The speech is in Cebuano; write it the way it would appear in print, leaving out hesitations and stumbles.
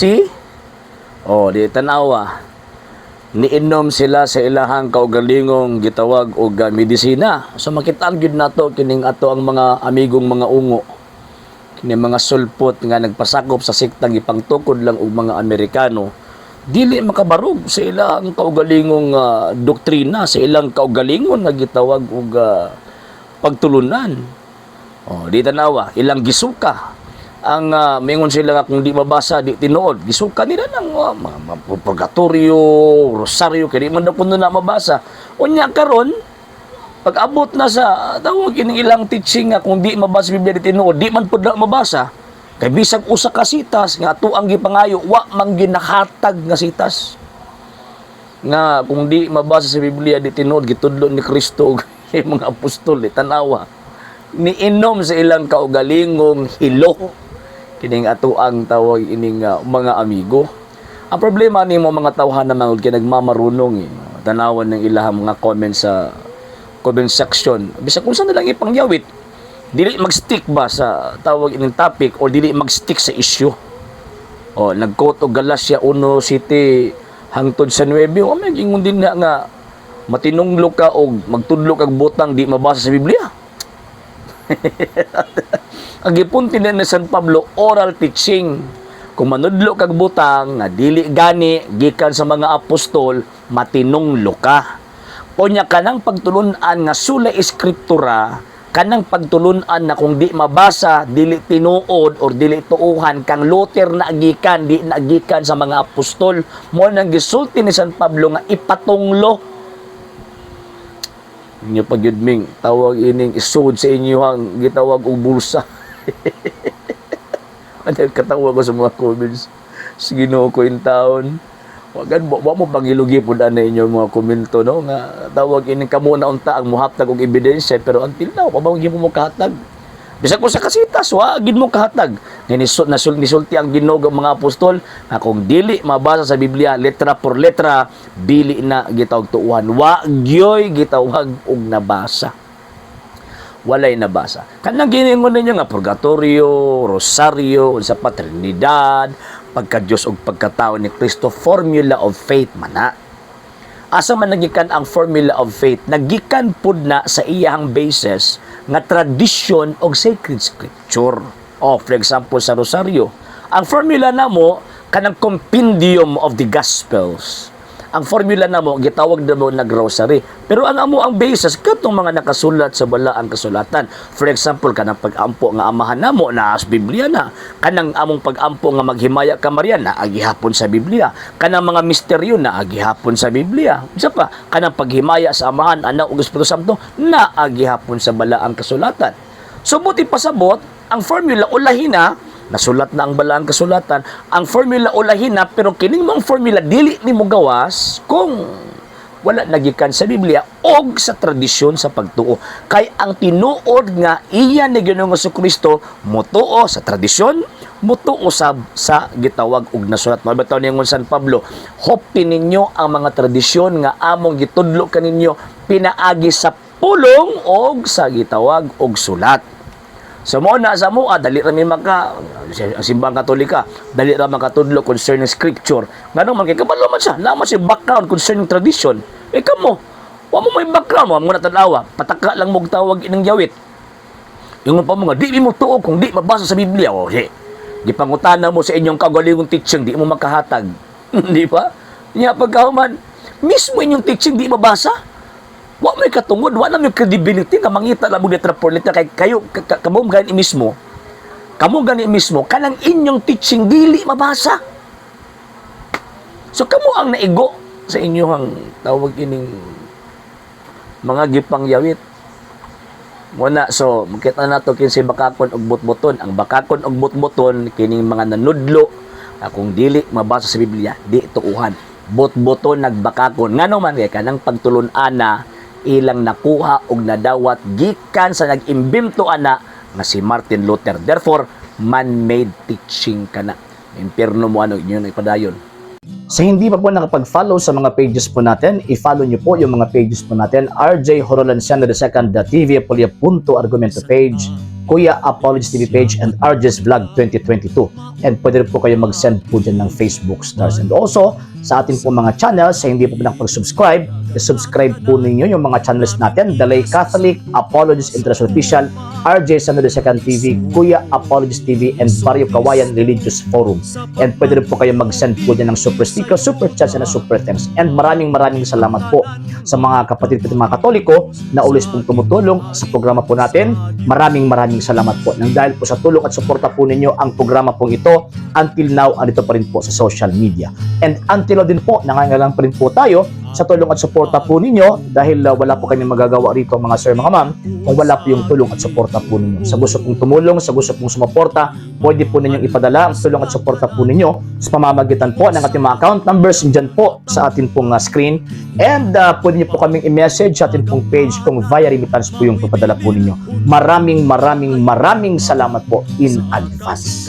See? Oh, di tanawa. Niinom sila sa ilahang kaugalingong gitawag og medisina. So makitaan gyud nato kining ato ang mga amigong mga ungo. Kini mga sulpot nga nagpasakop sa siktang ipangtukod lang og mga Amerikano, dili makabarog sa ilang kaugalingong doktrina, sa ilang kaugalingon nga gitawag og pagtulunan. Oh, di tanawa, ilang gisuka. Ang mingon sila nga kung di mabasa, di tinuod. Gisuka nila ng mga purgatorio, rosaryo, kay di man daw kuno na mabasa. Unya karon, pag abot na sa tawag ining ilang teaching nga kung di mabasa sa Biblia, di tinuod, di man pud na mabasa. Kay bisag usa ka sitas nga ato ang gipangayo, wa man ginahatag nga sitas. Nga kung di mabasa sa Biblia, di tinuod, gitudlo ni Kristo ug mga apostol, di tanawa. Niinom sa ilang kaugalingong hilo kining ato ang tawag ining mga amigo. Ang problema nimo mga tawhan na mga kay nagmamarunong eh. Tanawan ng ilahang mga comments sa comment section. Bisag kung saan na lang ipangyawit, dili mag-stick ba sa tawag ining topic or dili mag-stick sa issue. O, nag-quote og Galacia 1:7 hangtod sa 9. O, may ingon din na nga matinunglo ka og magtudlo kag butang di mabasa sa Biblia. Ang gipunti na ni San Pablo, oral teaching. Kung manudlo kag butang nga dili gani gikan sa mga apostol, matinunglo ka. Unya kanang pagtulun-an nga sola escriptura, kanang pagtulun-an na kung di mabasa, dili tinuod or dili tuuhan, kang Luther na gikan, di nagikan sa mga apostol, mo nang gisulti ni San Pablo nga ipatunglo inyo pagyud ming tawag ining isud sa inyo ang gitawag og bulsa. Ano, katawa ko sa mga comments. Sa Ginoo ko in taon. Wagan mo, wa mo pangilugi pud ana inyo mga komento, no, nga tawag ining kamo na unta ang muhatag og ebidensya, pero until now pa mo kahatag. Bisag ko sa kasitas, wa gid mo kahatag. Nga nisulti ang Ginoo ang mga apostol nga kung dili mabasa sa Biblia letra por letra, dili na gitawag tuuhan. Wa gyoy gitawag og nabasa, walay nabasa. Kanang giningon ninyo nga purgatorio, rosaryo, unsa pa, Trinidad, pagka-Diyos ug pagkatao ni Kristo, formula of faith man na. Asa man nagikan ang formula of faith? Nagikan pud na sa iyang basis nga tradisyon og sacred scripture. Oh, for example, sa rosaryo. Ang formula namo kanang compendium of the Gospels. Ang formula namo gitawag namo nag rosary. Pero ang amo ang basis katong mga nakasulat sa balaang kasulatan. For example, kanang pag-ampo nga Amahan namo na sa Biblia na. Kanang among pag-ampo nga maghimaya ka Maria na agihapon sa Biblia. Kanang mga misteryo na agihapon sa Biblia. Isa pa, kanang paghimaya sa Amahan, Anak ug Espiritu Santo na agihapon sa balaang kasulatan. So buti pasabot, ang formula ulahin na, nasulat na ang balaang kasulatan, ang formula ulahin na, pero kining mong formula dili nimo gawas kung wala nagikan sa Biblia og sa tradisyon sa pagtuo. Kay ang tinuod nga iya ni Ginoong Kristo motuo sa tradisyon, motuo sa gitawag og nasulat. Mao bitaw ningon San Pablo, hopti ninyo ang mga tradisyon nga among gitudlo kaninyo pinaagi sa pulong og sa gitawag og sulat. So mo na sa mua, dali ra mi maka ang Simbahang Katolika, dali ra makatudlo concerning scripture. Ngano man kay kabalo man siya, naa man siya background concerning tradition. Eh kamo, wa mo may background, wa mo na tan-awa, pataka lang mo tawag ining yawit. Ingon pa mo nga di mo tuo kung di mabasa sa Biblia. O si gipangutana mo sa inyong kaugalingong teaching, di mo makahatag. Di ba? Nya pagkahuman, mismo inyong teaching di mabasa. Wa may katungod, wa na may credibility nga mangita lang mo letra por letra kay kayo kamo gani mismo. Kamo gani mismo kanang inyong teaching dili mabasa. So kamo ang naigo sa inyong tawag ining mga gipangyawit. Muna, so makita nato kinsay bakakon og butbuton. Ang bakakon og butbuton kining mga nanudlo akong dili mabasa sa Biblia, di tuuhan. Butbuton nagbakakon. Ngano man kay kanang pagtulon-ana ilang nakuha og nadawat gikan sa nag-imbento ana nga si Martin Luther. Therefore, man-made teaching kana. Impierno mo ano inyo na ipadayon. Sa hindi pa po nakapag-follow sa mga pages po natin, i-follow nyo po yung mga pages po natin. RJ Horolanciano II TV, Apolia Punto Argumento page, Kuya Apologist TV page and RJ's Vlog 2022. And pwede rin po kayo mag-send po dyan ng Facebook stars. And also, sa atin po mga channels, sa hindi po nakapag-subscribe, subscribe po ninyo yung mga channels natin: Dalay Catholic, Apologist International Official, RJ San Second TV, Kuya Apologist TV, and Barrio Kawayan Religious Forum. And pwede rin po kayo mag-send po dyan ng super sticker, super chats, and super thanks. And maraming maraming salamat po sa mga kapatid po, mga Katoliko na always pong tumutulong sa programa po natin. Maraming maraming salamat po. Nang dahil po sa tulong at suporta po ninyo, ang programa pong ito until now andito pa rin po sa social media. And until now din po, nangangailangan pa rin po tayo sa tulong at suporta po ninyo dahil wala po kami magagawa rito, mga sir, mga ma'am, kung wala po yung tulong at suporta po ninyo. Sa gusto pong tumulong, sa gusto pong sumuporta, pwede po ninyong ipadala ang tulong at suporta po ninyo sa pamamagitan po ng ating mga account numbers dyan po sa atin pong screen. And pwede niyo po kaming i-message sa atin pong page kung via remittance po yung papadala po ninyo. Maraming maraming maraming salamat po in advance.